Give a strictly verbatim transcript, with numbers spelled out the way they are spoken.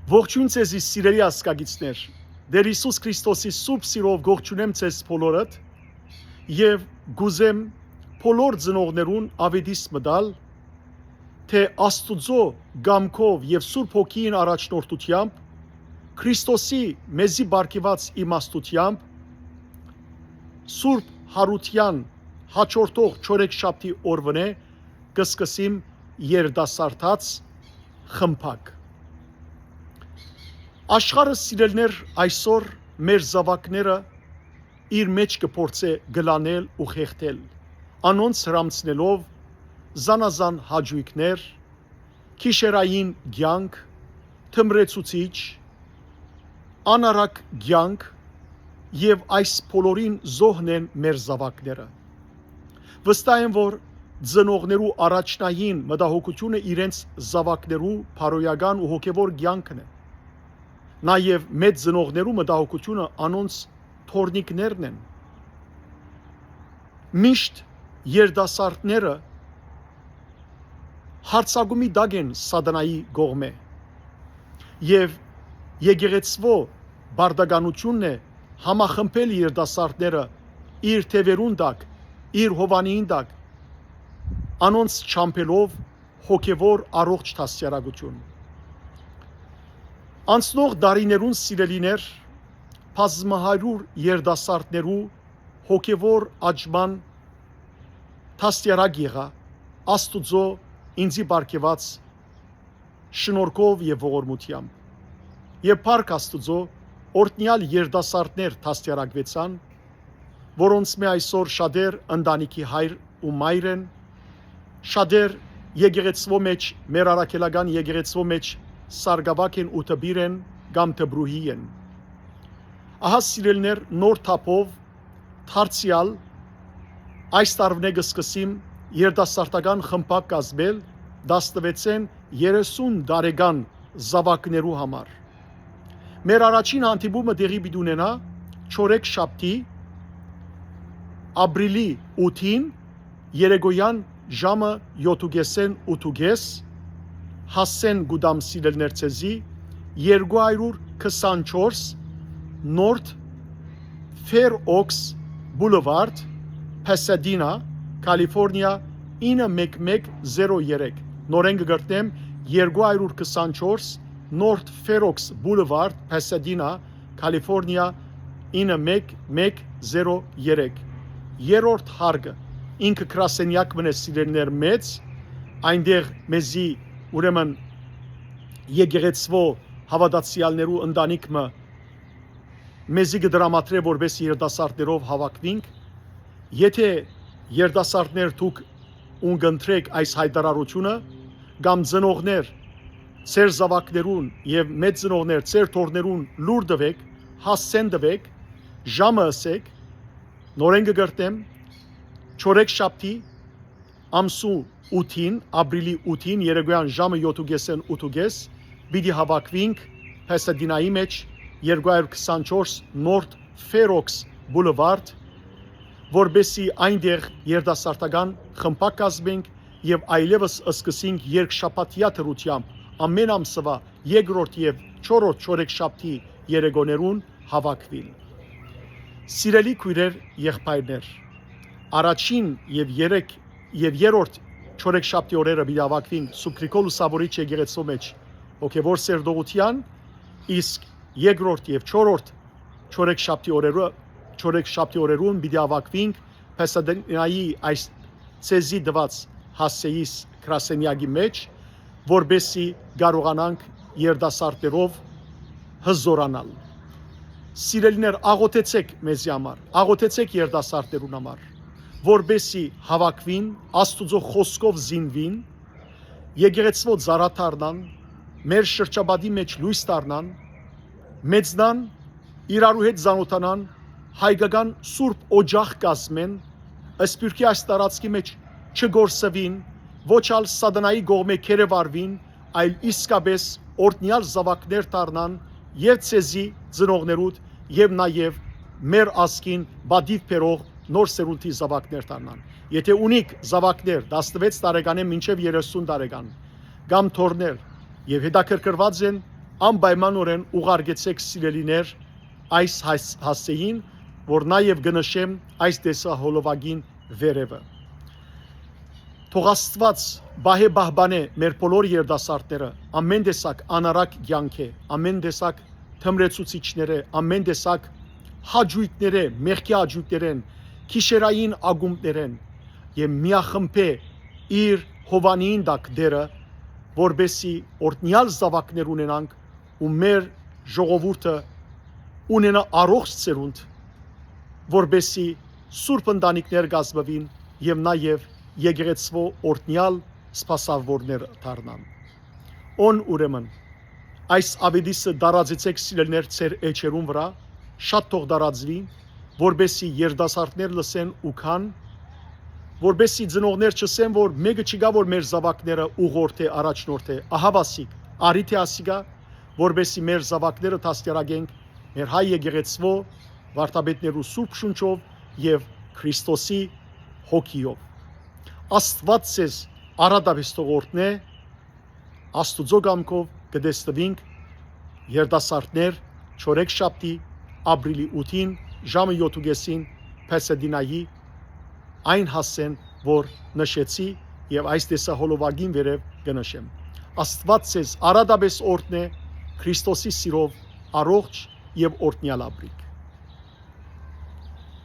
Ողջույն ձեզի, սիրելի ազգագիցներ։ Տէր Յիսուս Քրիստոսի սուրբ սիրով կողջունեմ ձեզ բոլորդ եւ կ'ուզեմ բոլոր ծնողներուն աւետիս մտալ, թէ Աստուծոյ կամքով եւ Սուրբ Հոգիին առաջնորդութեամբ, Քրիստոսի մեզի պարգեւած իմաստութեամբ, Սուրբ Յարութեան հաջորդող Չորեքշաբթի օրուընէ կը սկսիմ երիտասարդաց խմբակ։ Աշխարհը, սիրելիներ, այսօր մեր զաւակները իր մէջ կը փորձէ կլանել ու խեղդել, անոնց հրամցնելով զանազան հաճոյքներ, գիշերային կեանք, թմրեցուցիչ, անառակ կեանք, եւ այս բոլորին զոհն են մեր զաւակները։ Վստահ եմ, որ ծնողներու առաջնային մտահոգութիւնը իրենց զաւակներու բարոյական ու հոգեւոր կեանքն է։ Նաեւ մեծ ծնողներու մտահոգութիւնը անոնց թոռնիկներն են։ Միշտ երիտասարդները յարձակումի տակ են Սատանայի կողմէ, եւ եկեղեցւոյ պարտականութիւնն է համախմբել երիտասարդները իր թեւերուն տակ, իր հովանիին տակ, անոնց չամբելով հոգեւոր առողջ դաստիարակութիւն։ Անցնող տարիներուն, սիրելիներ, բազմահարիւր երիտասարդներու հոգեվոր աճման դաստիարակ եղայ Աստուծոյ ինծի պարգեւած շնորհքով եւ ողորմութեամբ։ Եւ փառք Աստուծոյ, օրհնեալ երիտասարդներ դաստիարակուեցան, որոնցմէ այսօր շատեր ընտանիքի հայր ու մայր են, շատեր եկեղեցւոյ մէջ, մեր առաքելական եկեղեցւոյ մէջ սարկաւագ են ու դպիր են կամ դպրուհի են։ Ահա, սիրելիներ, նոր թափով դարձեալ այս տարուընէ կը սկսիմ երիտասարդական խմբակ կազմել տասնվեցէն երեսուն տարեկան զաւակներու համար։ Մեր առաջին հանդիպումը տեղի պիտի ունենայ Չորեքշաբթի, ապրիլի ութին, երեկոյան ժամը յոթ ու կէսէն ութ ու կէս, հասցէն կու տամ, սիրելիներ, ձեզի, երկու հարիւր քսանչորս North Fair Oaks Boulevard, Pasadena, California, ինը մեկ մեկ զերո երեք։ Նորէն կը կրկնեմ, երկու հարիւր քսանչորս North Fair Oaks Boulevard, Pasadena, California, ինը մեկ մեկ զերո երեք։ Երրորդ հարկը, ինքը գրասենեակ մը է, սիրելիներ, մեծ, այնտեղ մեզի, ուրեմն, եկեղեցւոյ հաւատացեալներու ընտանիք մը մեզի կը տրամադրէ, որպէս երիտասարդներով հաւաքուինք։ Եթէ երիտասարդներ դուք ուն կընտրէք այս յայտարարութիւնը, կամ ծնողներ, ձեր զաւակներուն եւ մեծ ծնողներ, ձեր թոռներուն լուր տուէք, հասցէն տուէք, ժամը ըսէք, նորէն կը կրկնեմ, չորեքշաբթի, ամսու ութին, ապրիլի ութին, երեկոյան ժամը յոթ ու կէսէն ութ ու կէս, պիտի հաւաքուինք Փեսեդինայի մէջ, երկու հարիւր քսանչորս North Fair Oaks Boulevard, որպէսզի այնտեղ երիտասարդական խմբակ կազմենք եւ այլեւս սկսենք երկշաբաթեայ դրութեամբ ամէն ամսուայ երկրորդ եւ չորրորդ չորեքշաբթի երեկոներուն հաւաքուիլ։ Սիրելի քոյրեր, եղբայրներ, առաջին եւ երեք, եւ երրորդ չորեքշաբթի օրերը պիտի հաւաքուին Սուրբ Գրիգոր Լուսաւորիչ եկեղեցւոյ մէջ հոգեւոր սերտողութեան, իսկ երկրորդ եւ չորրորդ չորեքշաբթի օրերը, չորեքշաբթի օրերուն պիտի հաւաքուինք Փեսեդինայի այս ձեզի տուած հասցէիս գրասենեակի մէջ, որպէսզի կարողանանք երիտասարդներով հզորանալ։ Սիրելիներ, աղօթեցէք մեզի համար, աղօթեցէք երիտասարդներուն համար, որպէսզի հաւաքուին, Աստուծոյ խօսքով զինուին, եկեղեցւոյ ծառայ դառնան, մեր շրջապատի մէջ լոյս դառնան, մեծնան, իրարու հետ ծանօթանան, հայկական սուրբ օջախ կազմեն, սփիւռքի այս տարածքի մէջ չկորսուին, ոչ ալ Սատանայի կողմէ գերեվարուին, այլ իսկապէս օրհնեալ զաւակներ դառնան եւ ձեզի, ծնողներուդ, եւ նաեւ մեր ազգին պատիւ բերող նոր սերունդի զաւակներ դառնան։ Եթէ ունիք զաւակներ տասնվեց տարեկանէ մինչեւ երեսուն տարեկան, կամ թոռներ, եւ հետաքրքրուած են անպայմանօրէն ուղարկեցէք, սիրելիներ, այս հաս-, հասցէին, որ նաեւ կը նշեմ այս տեսահոլովակին վերեւը։ Թող Աստուած պահէ պահպանէ մեր բոլոր երիտասարդները ամէն տեսակ անառակ կեանքէ, ամէն տեսակ թմրեցուցիչներէ, ամէն տեսակ հաճոյքներէ, մեղքի հաճոյքներէն, գիշերային ակումբներէն եւ միախմբէ իր հովանիին տակ Տէրը, որպէսզի օրհնեալ զաւակներ ունենանք ու մեր ժողովուրդը ունենայ առողջ սերունդ, որպէսզի սուրբ ընտանիքներ կազմուին եւ նաեւ եկեղեցւոյ օրհնեալ սպասաւորներ դառնան։ Ուն ուրեմն այս աւետիսը տարածեցէք, սիրելիներ, ձեր էջերուն վրայ, շատ թող տարածուի, որպէսզի երիտասարդներ լսեն ու գան, որպէսզի ծնողներ չըսեն, որ մէկը չկայ, որ մեր զաւակները ուղղորդէ, առաջնորդէ, ահա ասիկ, արի թէ ասիկա, որպէսզի մեր զաւակները դաստիարակենք մեր հայ եկեղեցւոյ, վարդապետներու սուրբ շունչով եւ Քրիստոսի հոգիով։ Աստուած ձեզ առատապէս թող օրհնէ, Աստուծոյ կամքով կը տեսնուինք երիտասարդներ չորեքշաբթի, ապրիլի ութին, ժամը յոթ ու կէսին, Փեսեդինայի այն հասցէն, որ նշեցի եւ այս տեսահոլովակին վերեւ կը նշեմ։ Աստուած ձեզ առատապէս օրհնէ Քրիստոսի սիրով, առողջ եւ օրհնեալ ապրիք։